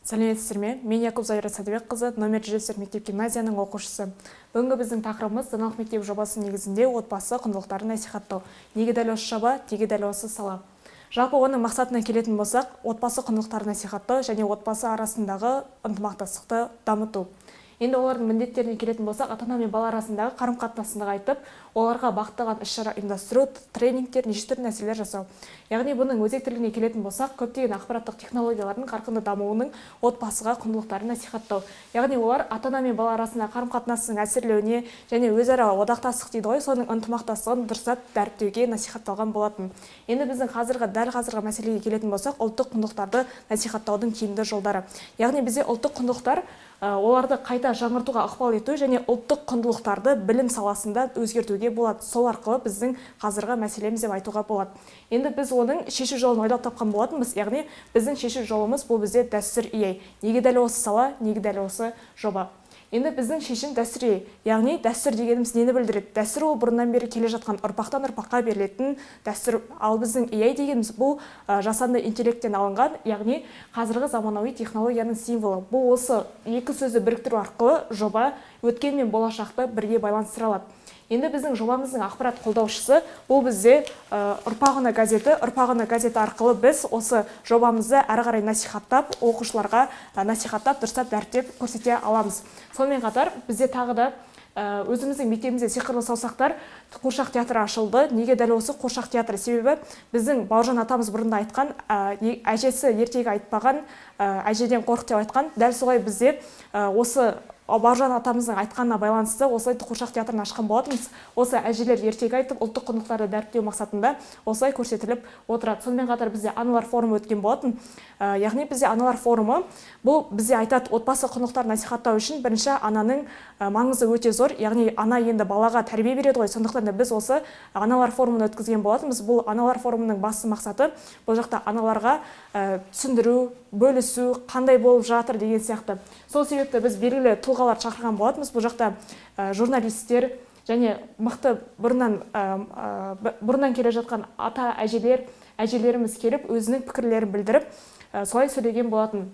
Сәлеметсіздер ме? Мен Якуб Зайра Сәдібекқызы, номер 104 мектеп гимназияның оқушысы. Бүгінгі біздің тақырыбымыз «Даналық мектебі» жобасы негізінде отбасы құндылықтарын насихаттау. Неге дәл осы жоба, неге дәл осы сала? Жалпы оның мақсатына келетін болсақ, отбасы құндылықтарын насихаттау және отбасы арасындағы ынтымақтастықты дамыту. Енді олардың міндеттеріне келетін болсақ, ата-ана мен бала арасындағы қарым-қатынасты нығайтып, оларға бағытталған іс-шара ұйымдастыру, тренингтер, неше түрлі нәрселер жасау. Яғни бұның өзектілігіне келетін болсақ, көптеген ақпараттық технологиялардың қарқынды дамуының отбасыға құндылықтарын насихаттау. Яғни олар ата-ана мен бала арасындағы қарым-қатынастың әсерлеуіне және өзара одақтастық дейді ғой, соның ынтымақтастығын дұрыстап дәріптеуге насихатталған болатын. Енді біздің қазіргі, дәл қазіргі мәселеге келетін болсақ, ұлттық құндылықтарды насихаттаудың тиімді жолдары. Яғни бізде ұлттық құндылықтар, оларды қайта жаңғыртуға ықпал ету және ұлттық құндылықтарды білім саласында өзгертуге болады. Сол арқылы біздің қазіргі мәселеміз деп айтуға болады. Енді біз оның шешу жолын ойлап тапқан болатынбыз. Яғни біздің шешу жолымыз бұл бізде дәстүр AI. Неге дәл осы сала, неге дәл осы жоба? Енді біздің шешім дәстүр AI. Яғни дәстүр дегеніміз нені білдіреді? Дәстүр ол бұрыннан бері келе жатқан, ұрпақтан ұрпаққа берілетін дәстүр. Ал біздің AI дегеніміз бұл жасанды интеллекттен алынған, яғни қазіргі заманауи технологияның символы. Бұл осы екі сөзді біріктіру арқылы жоба өткен мен болашақты бірге байланыстыра алады. Енді біздің жобамыздың ақпарат қолдаушысы бұл бізде «Ұрпақ үні» газеті. «Ұрпақ үні» газеті арқылы біз осы жобамызды әрі қарай насихаттап, оқушыларға насихаттап, дұрыстап дәріптеп көрсете аламыз. Сонымен қатар бізде тағы да өзіміздің мектебімізде «Сиқырлы саусақтар» қуыршақ театры ашылды. Неге дәл осы қуыршақ театры? Себебі біздің Бауыржан атамыз бұрында айтқан, әжесі ертегі айтпаған, әжеден қорық деп айтқан. Дәл солай бізде осы Бауыржан атамыздың айтқанына байланысты осылай қуыршақ театрын ашқан болатынбыз. Осы әжелер ертегі айтып, ұлттық құндылықтарды дәріптеу мақсатында осылай көрсетіліп отырады. Сонымен қатар бізде аналар форумы өткен болатын. Яғни бізде аналар форумы бұл бізде айтады, отбасы құндылықтарын насихаттау үшін бірінші ананың маңызы өте зор. Яғни ана енді балаға тәрбие береді ғой, сондықтан да біз осы аналар форумын өткізген болатынбыз. Бұл аналар форумының басты мақсаты бұл жақта аналарға түсіндіру, бөлісу, қандай болып жатыр деген сияқты. Сол себепті біз белгілі тұлғаларды шақырған болатынбыз. Бұл жақта журналистер және мықты бұрыннан келе жатқан ата әжелер, әжелеріміз келіп, өзінің пікірлерін білдіріп, солай сөйлеген болатын.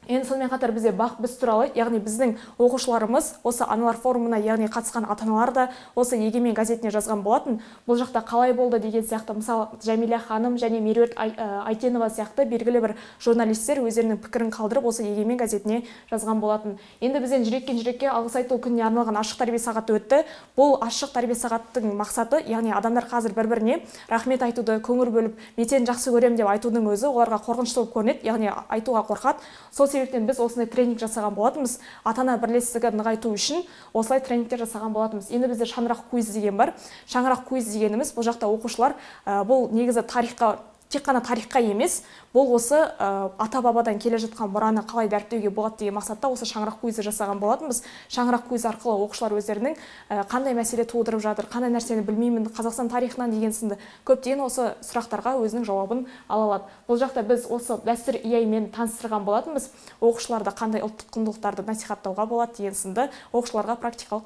Енді сонымен қатар бізде «Бақ біз туралы», яғни біздің оқушыларымыз осы аналар форумына, яғни қатысқан ата аналар да осы «Егемен» газетіне жазған болатын. Бұл жақта қалай болды деген сияқты. Мысалы, Жәмиля ханым және Меруерт Айтенова сияқты белгілі бір журналистер өздерінің пікірін қалдырып, осы «Егемен» газетіне жазған болатын. Енді бізден «Жүректен жүрекке алғыс айту» күніне арналған ашық тәрбие сағаты өтті. Бұл ашық тәрбие сағаттың мақсаты, яғни адамдар қазір бір біріне рахмет айтуды, көңіл бөліп, «мен сені жақсы көремін» деп айтудың өзі оларға қорқынышты болып көрінеді, яғни айтуға қорқады. Сол себептен біз осындай тренинг жасаған болатынбыз. Ата ана бірлестігін нығайту үшін осылай тренингтер жасаған болатынбыз. Енді бізде «Шаңырақ квиз» деген бар. «Шаңырақ квиз» дегеніміз бұл жақта оқушылар бұл негізі тарихқа, тек қана тарихқа емес, бұл осы ата бабадан келе жатқан мұраны қалай дәріптеуге болады деген мақсатта осы «Шаңырақ квизі» жасаған болатынбыз. «Шаңырақ квизі» арқылы оқушылар өздерінің қандай мәселе тудырып жатыр, қандай нәрсені білмеймін Қазақстан тарихынан деген сынды көптеген осы сұрақтарға өзінің жауабын ала алады. Бұл жақта біз осы дәстүр AI-мен таныстырған болатынбыз оқушыларды, қандай ұлттық құндылықтарды насихаттауға болады деген сынды оқушыларға практикалық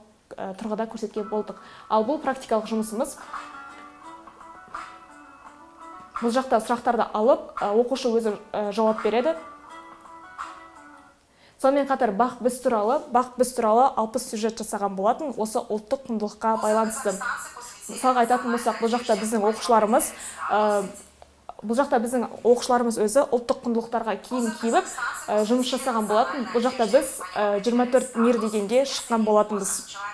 тұрғыда көрсеткен болдық. Ал бұл практикалық жұмысымыз. Бұл жақта сұрақтарды алып, оқушы өзі жауап береді. Сонымен қатар «Бақ біз туралы» 60 сюжет жасаған болатын осы ұлттық құндылыққа байланысты. Мысалға айтатын болсақ, бұл жақта біздің оқушыларымыз өзі ұлттық құндылықтарға киім киіп, жұмыс жасаған болатын. Бұл жақта біз 24 мир дегенге шыққан болатынбыз. Человека.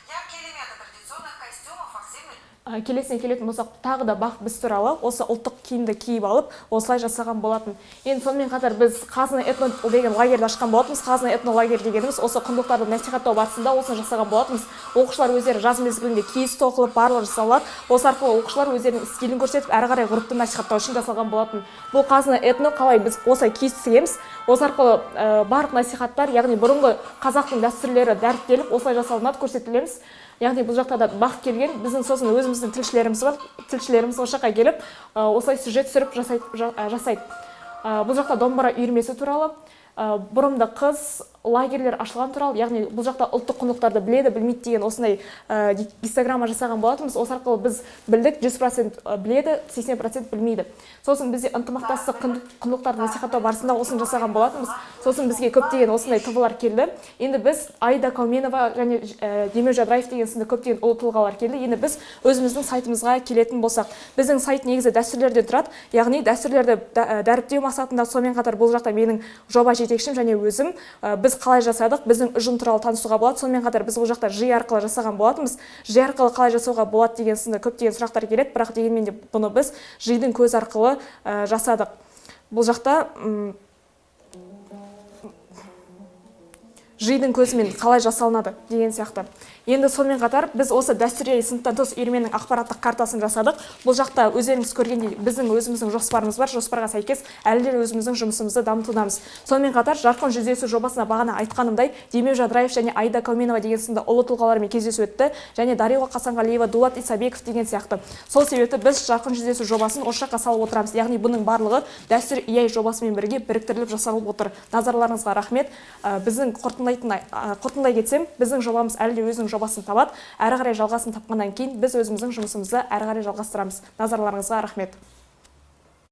Яркие элементы традиционных костюмов активно Келесіне келетін болсақ, тағы да «Бақ біз туралы» осы ұлттық киімді киіп алып, осылай жасаған болатын. Енді сонымен қатар біз «Қазына этно» деген лагерьді ашқан болатынбыз. «Қазына этно лагерь» дегеніміз осы құндылықтарды насихаттау барысында осыны жасаған болатынбыз. Оқушылар өздері жаз мезгілінде киіз тоқылып, барлығы жасалады. Осы арқылы оқушылар өздерінің стилін көрсетіп, әрі қарай ғұрыпты насихаттау үшін жасалған болатын. Бұл «Қазына этно» қалай біз осылай киіз тігеміз. Осы арқылы барлық насихаттар, яғни бұрынғы қазақтың дәстүрлері дәріптеліп, осылай жасалынады, көрсетілеміз. Яғни бұл жақта да бақ келген біздің, сосын өзіміздің тілшілеріміз бар. Тілшілеріміз осы жаққа келіп, осылай сюжет түсіріп жасайды. Бұл жақта домбыра үйірмесі туралы. Бұрымды қыз, лагерьлер ашылған туралы, яғни бұл жақта ұлттық құндылықтарды біледі, білмейді деген осындай гистограмма жасаған болатынбыз. Осы арқылы біз білдік, 100% біледі, 80% білмейді. Сосын бізде ынтымақтастық құндылықтарды насихаттау барысында осыны жасаған болатынбыз. Сосын бізге көптеген осындай ТВ-лар келді. Енді біз Аида Кауменова және Демеу Жадыраев деген сынды көптеген ұлы тұлғалар келді. Енді біз өзіміздің сайтымызға келетін болсақ, біздің сайт негізі дәстүрлерден тұрады, яғни дәстүрлерді дәріптеу мақсатында. Сонымен қатар бұл жақта менің жоба жетекшім және өзім, біз қалай жасадық, біздің ұжым туралы танысуға болады. Сонымен қатар біз бұл жақта ЖИ арқылы жасаған болатынбыз. ЖИ арқылы қалай жасауға болады деген сынды көптеген сұрақтар келеді, бірақ дегенмен де бұны біз ЖИ-дің көзі арқылы жасадық. Бұл жақта ЖИ-дің көзімен қалай жасалынады деген сияқты. Енді сонымен қатар біз осы дәстүрлі сыныптан тыс үйірменің ақпараттық картасын жасадық. Бұл жақта өздеріңіз көргендей біздің өзіміздің жоспарымыз бар. Жоспарға сәйкес әлі де өзіміздің жұмысымызды дамытудамыз. Сонымен қатар Жарқын жүздесу жобасына бағана айтқанымдай Демеу Жадыраев және Аида Кауменова деген сынды ұлы тұлғалармен кездесу өтті және Дариға Қасанғалиева, Дулат Исабеков деген сияқты. Сол себепті біз Жарқын жүздесу жобасын осы жаққа салып отырамыз. Яғни бұның барлығы дәстүр ИАЙ жобасымен бірге біріктіріліп жасалып отыр. Назарларыңызға рахмет. Біздің қорытындылай кетсем, біздің жобамыз әлі де өзінің жобасын табады. Әрі қарай жалғасын тапқаннан кейін біз өзіміздің жұмысымызды әрі қарай жалғастырамыз. Назарларыңызға рахмет.